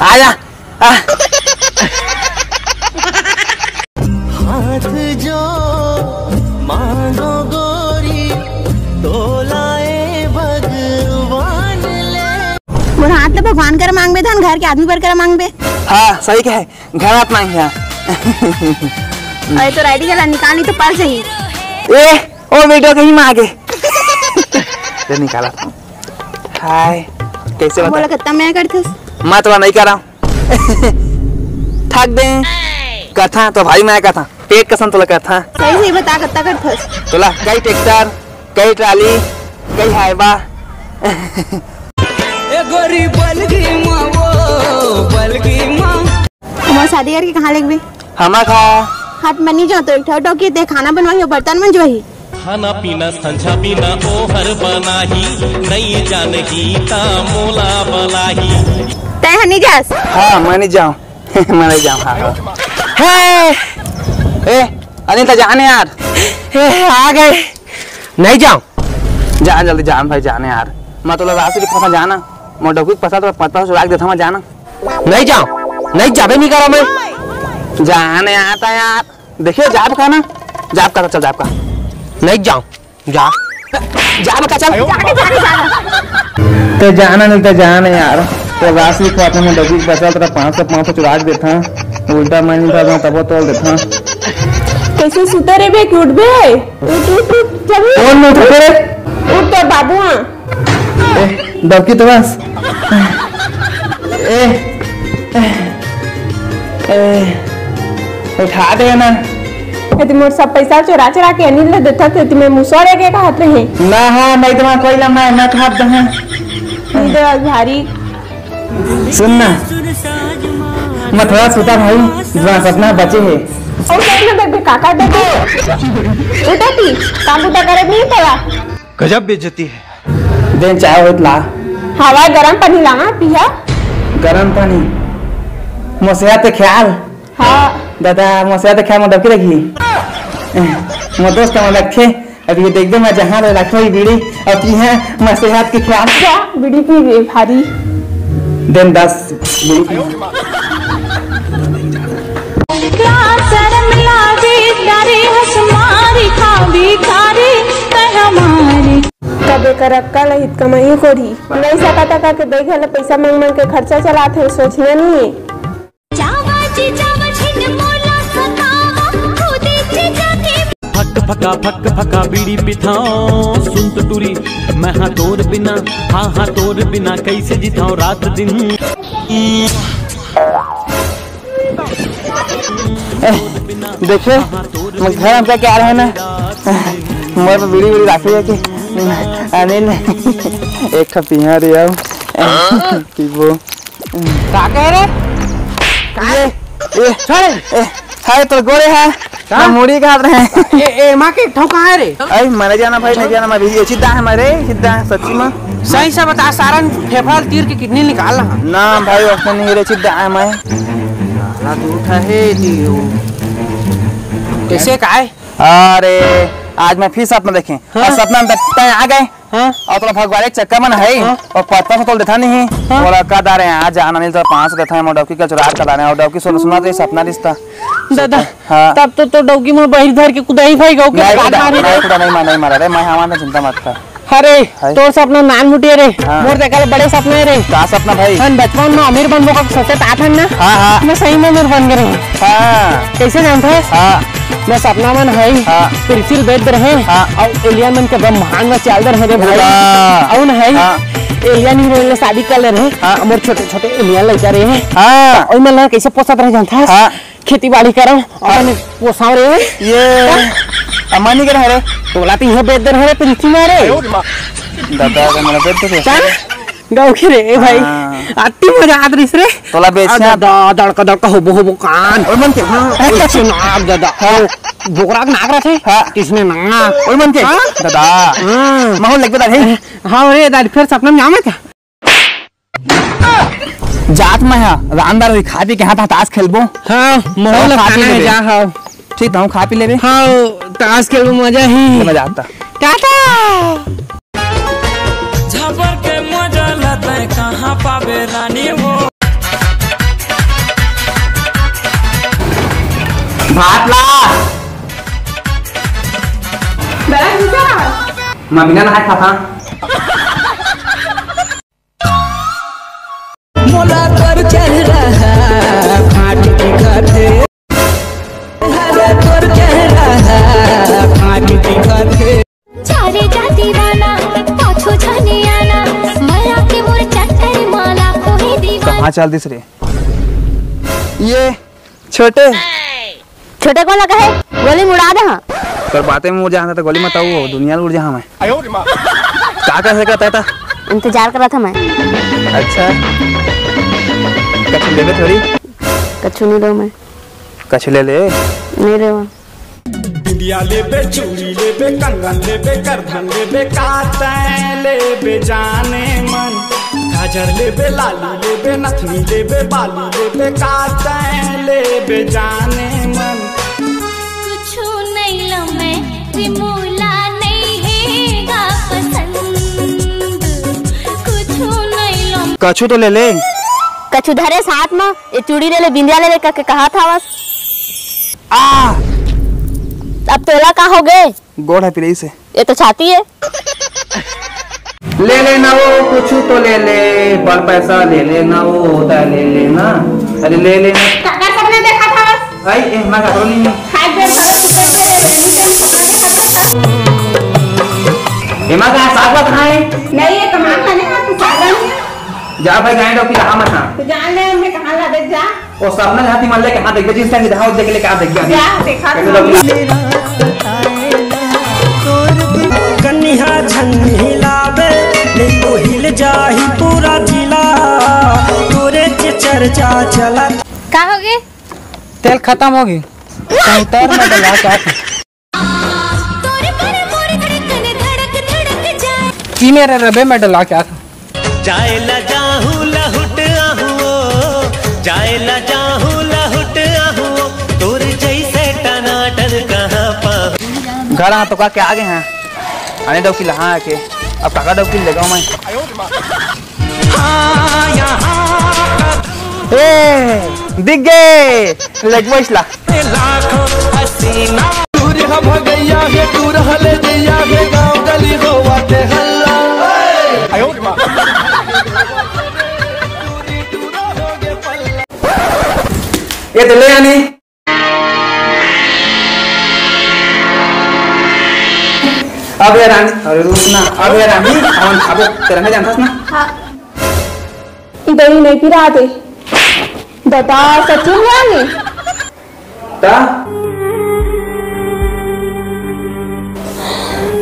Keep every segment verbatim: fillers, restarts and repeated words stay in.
आजा। आ। हाथ जो मांगो गोरी, तो लाए भगवान ले। मोर हाथ ले भगवान करा मांगबे धन घर के आदमी बर करा मांगबे। हाँ, सही कहे, घर हाथ मांगे। अरे तो राइडी गला निकाल, नहीं तो पड़ जाही। ए, ओ बेटो कहीं मांगे। ते निकाला। हाय, कैसे बता? बोला कत्ता मैं करथस। मैं तोला नहीं करा। थक दे। कथा तो भाई मैं कथा। पेट कसम तोला कथा। सही सही बता कत्ता करथस। तोला कई ट्रैक्टर, कई ट्राली, कई हाईवा। ए गोरी बलगी माँ वो, बलगी माँ। हमार शादी करके कहाँ लेगबे? हमा खा। हाथ में नहीं जाओ तो एक ठो डौकी ते खाना बनवाही और बर्तन मंजवाही। खाना पीना संझा बिना ओहर बनाही, नई जानही ता मोला बलाही। तय हनी जास। हाँ, मैं नहीं जाऊँ। मैं नहीं जाऊँ, हाँ, हाँ। हे! ए, अनिल तो जाने यार। ए, आ गए। नहीं जाऊँ। जा जल्दी जा भाई, जाने यार। मैं तो राशि लिखा था जाना। मैं डौकी के पसा तो पता चुरा के देता मैं जाना। नहीं जाऊँ। नहीं जाबे नहीं करा मैं। जाने आता यार। देखिए जाब का ना। जाब का चल जाब का। नहीं जाऊँ। जा। जा बेटा चल। ते जाना नहीं ते जाना यार। तो राशि लिखवाते हैं डौकी के पसा तो पाँच सौ पाँच सौ चुरा के देता। उल्टा मैं नहीं था तब तोल देता। कैसे सुते रे बे कि उठबे? उठ उठ उठ चल। कौन नहीं उठा रे? उठ तो बाबू हाँ। ए, डौकी तो बस। ए, ए, ए, उठा दे ना। यदि मोर सब पैसा चोरा चोरा के अनिल ला देता थे, तुम्हें मुसोरे के कहत रहे। ना हाँ, नहीं तो मैं कोई ला मैं, मैं उठा दे हाँ। नहीं दे भारी। सुन ना, मैं थोड़ा सुता भाई, जरा सपना बचे है। और क्या ना देख काका देख। उठा थी, काम बुता करे नहीं तेरा। गजब बेइज्जती है। देन चाय होत ला। हवा गरम पानी लावा पिया। गरम पानी। मोर सेहत के ख्याल। हाँ। दादा, मोर सेहत के ख्याल में डबकी रखी। मोर दोस्त मन रखे। अब ये देख दे, मैं जहाँ ले रखो ये बीड़ी। अब यहाँ मैं सेहत के ख्याल। क्या बीड़ी पी रे भारी। देन दस बीड़ी पी। कबे कर अक्कल हित कमाई कोरी। नहीं सकता का के देख हला पैसा मांग मांग के खर्चा चलात है, सोचना नहीं। फक फका फक फका बीड़ी पिथाओ सुन तो टूरी। मैं हाँ तोर बिना, हाँ हाँ तोर बिना कैसे जिथाओ रात दिन। देखे, मैं घर हमका क्या रहे ना, मोर पर बीड़ी बीड़ी राखे है कि अनिल एक खपिया रे आओ कि वो का कह रे? ये, ये, छोड़। ए, हाय, तोर गोड़े है। का? मैं मुड़ी काट रहे हैं। ए, ए, माँ के ठौ कहाँ है रे? अरे, मरे जाना भाई, नहीं जाना, मैं भी ये सीधा है, मरे, सीधा है, सच्ची में। सही से बता, सारन फेफड़ा तीर के किडनी निकाल रहा। ना भाई, उसने नहीं रे, सीधा है मैं। ना, तू उठा है, जी, वो। कैसे, काय? अरे, आज मैं फिर सपना देखे। हाँ। और सपना में देखते हैं, आ गए। हाँ। और तोला भगवान एक चक्कर मन है, हाँ। और पत्ता से तोल देता नहीं। हाँ। और का दारे, आज आना नहीं तो पाँच सौ देता है, मैं डौकी का चुराव कर लाने, और डौकी सुन, सुना तो ये सपना रिश्ता। दादा, हाँ। तब तो, तो डौकी मोर बहिर धर के कुदाई भाई गौ के नहीं, कुदा, मारे नहीं, रे। कुदा, नहीं मार, नहीं मारा रे, मैं हवा में चिंता मत कर। अरे, हाय। तोर सपना नान मुटिया रे, हाँ। मोर देखा ले बड़े सपना है रे। का सपना भाई? हम बचपन में अमीर बनबो का सोचे तात हन ना? हाँ, हाँ। मैं सही में अमीर बन गए रहे। हाँ। कैसे जानते हैं? हाँ। मैं सपना मन है, हाँ। पेंसिल बेच रहे, हाँ। और एलियन मन के ब्रह्मांड में चल रहे रे भाई। वाह। और न है, हाँ। एलियन हीरोइन ले शादी कर ले रहे, हाँ। और मोर छोटे छोटे एलियन लड़का रहे, हाँ। और मैं ना कैसे पोसत रहे जानता है? हाँ। खेती बाड़ी करम, और हाँ। मैं पोसाव रे। ये अमानी के रहे रे। तोला तो यह बेच दे रहे रे, पृथ्वी में रे। दादा का मेरा बेच दे। क्या? गाँव के रे, ए भाई। हाँ। अति मजा आत रहिस रे। तोला बेच आ, ना। दादा, दड़का, दड़का, होबो, होबो, कान। ओए मन के। हाँ, इससे नाक, दादा। हाँ। बोकरा के नाक रथे। हाँ। इसने नाक। ओए मन के। हाँ? दादा। हाँ। माहौल लग बता, हे। हाँ, रे, दादा, फिर सपना में आवे क्या? जात मैं हा, रांदर होई, खा पी के हाथ हाथ ताश खेलबो। हाँ, माहौल हाँ, खा पी खाना है, लेबे। जा, हाँ। ठीक, हम खा पी लेबे। हाँ, ताश खेलबो, मजा ही। मजा आता। टाटा। झबर के मजा लतै कहाँ पावे रानी हो। भात ला। मैं बिना नहाए खाता। मोला तोर चेहरा फाट दिखत हे। अरे तोर चेहरा फाट दिखत हे। चारे जा दीवाना, पाछू झने आना, मया के मोर चक्कर माला कोई दीवाना। कहाँ चल दिस रे? ये छोटे। छोटे कोन ला कहे? गोली में उड़ा दे हाँ। तोर बातें में उड़ जा, तो गोली मत आऊ, दुनिया में उड़ जा मैं। का कर सकता है ता? इंतजार कर रहा था मैं। अच्छा, कछु लेबे थोड़ी? कछु नहीं लो मैं। कछु ले ले। नहीं लेवा। बिंदिया लेबे, चूड़ी लेबे, कंगन लेबे, करधन लेबे, का तैं लेबे जाने मन। काजर लेबे, लाली लेबे, नथनी लेबे, बाली लेबे, का तैं लेबे जाने मन। कुछु नइ लो मैं, रे मोला नइ हे गा पसंद। कुछु नइ लो। कछु तो ले ले। कछु धरे साथ म, ये चूड़ी ले ले, बिंदिया ले ले करके कहा था बस। आ! अब तोला का हो गए? गोड़ है पिरई से। ये तो छाती है। ले लेना वो, कुछ तो ले ले, बड़ पैसा ले लेना वो, होता है ले लेना। अरे ले लेना। काकर सपना देखा था बस? आई, ए, मैं काकरो नहीं हूँ। खाए बेर भरो सुते बेर, एनी टाइम सपना देखा था। एमा का साग ला खाए? नहीं, ये तो मां खाने का, तू साग नहीं है। जा भाई, गाय डौकी ला मत खा। तू जान ले, हमने कहाँ ला दे जा। ओ सपना जहाँ ती मन ले कहाँ देख दे, जिस टाइम जहाँ देख ले, कहाँ देख गया? जा, देखा कैसे था। डौकी ला? कनिहा झन हिलावे, नहीं तो हिल जाही पूरा जिला। तोरे चे चर्चा चला। का हो गए? तेल खत्म हो गई, कहीं तैर में डला क्या था? तोरे पर मोर धड़कन धड़क धड़क जाए। की मेरे रबे में डला क्या था? जाए ला जाहू लहुट आहू ओ, जाए ला जाहू लहुट आहू ओ, तोर जैसे टनाटन कहाँ पाहू। घर आ तो का क्या आगे हैं? आने डौकी ला, हाँ, आके अब काका डौकी ले जाऊँ मैं। ए, दिख गए। लेग वॉइस ला। लाख हसीना। दूर ह भगैया हे, दूर ह ले जइया हे, गाँव गली होवत हे हल्ला। ये तो ले आनी। अब ये रानी, अरे रुक ना, अब ये रानी, हमन खाबो, तेरा नहीं जानता ना? हाँ। इधर ही नहीं पिरा दे। बता, सचिन रानी। ता?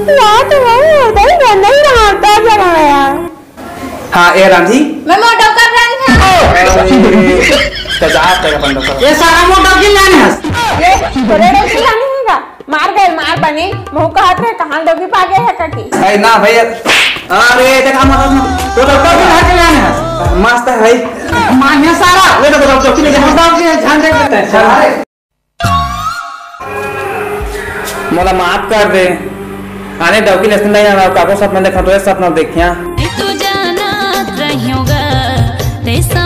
ना तो वो उधर ही बंद ही रहा, उधर जा रहा यार। हाँ, ए रांधी। मैं मोटो कर रहा था। अरे, तो जा तेरा बंदो कर। ये सारा मोटो की लाने हस। ये थोड़े डौकी लाने होगा। मार गए, मार बने। मुँह का हाथ में कहाँ डौकी पा गए है काकी? अरे ना भैया। अरे, देखा मत, मत। तो डौकी लाने हस। मस्त है भाई। मान्य सारा। ये तो डौकी ले जा। डौकी ध्यान दे करते हैं। अरे। मोला माफ कर दे। आने डौकी लेसन नहीं आना, काको सपना देखा तो ये सपना देखिया। तू जानत रहियोगा, तैसा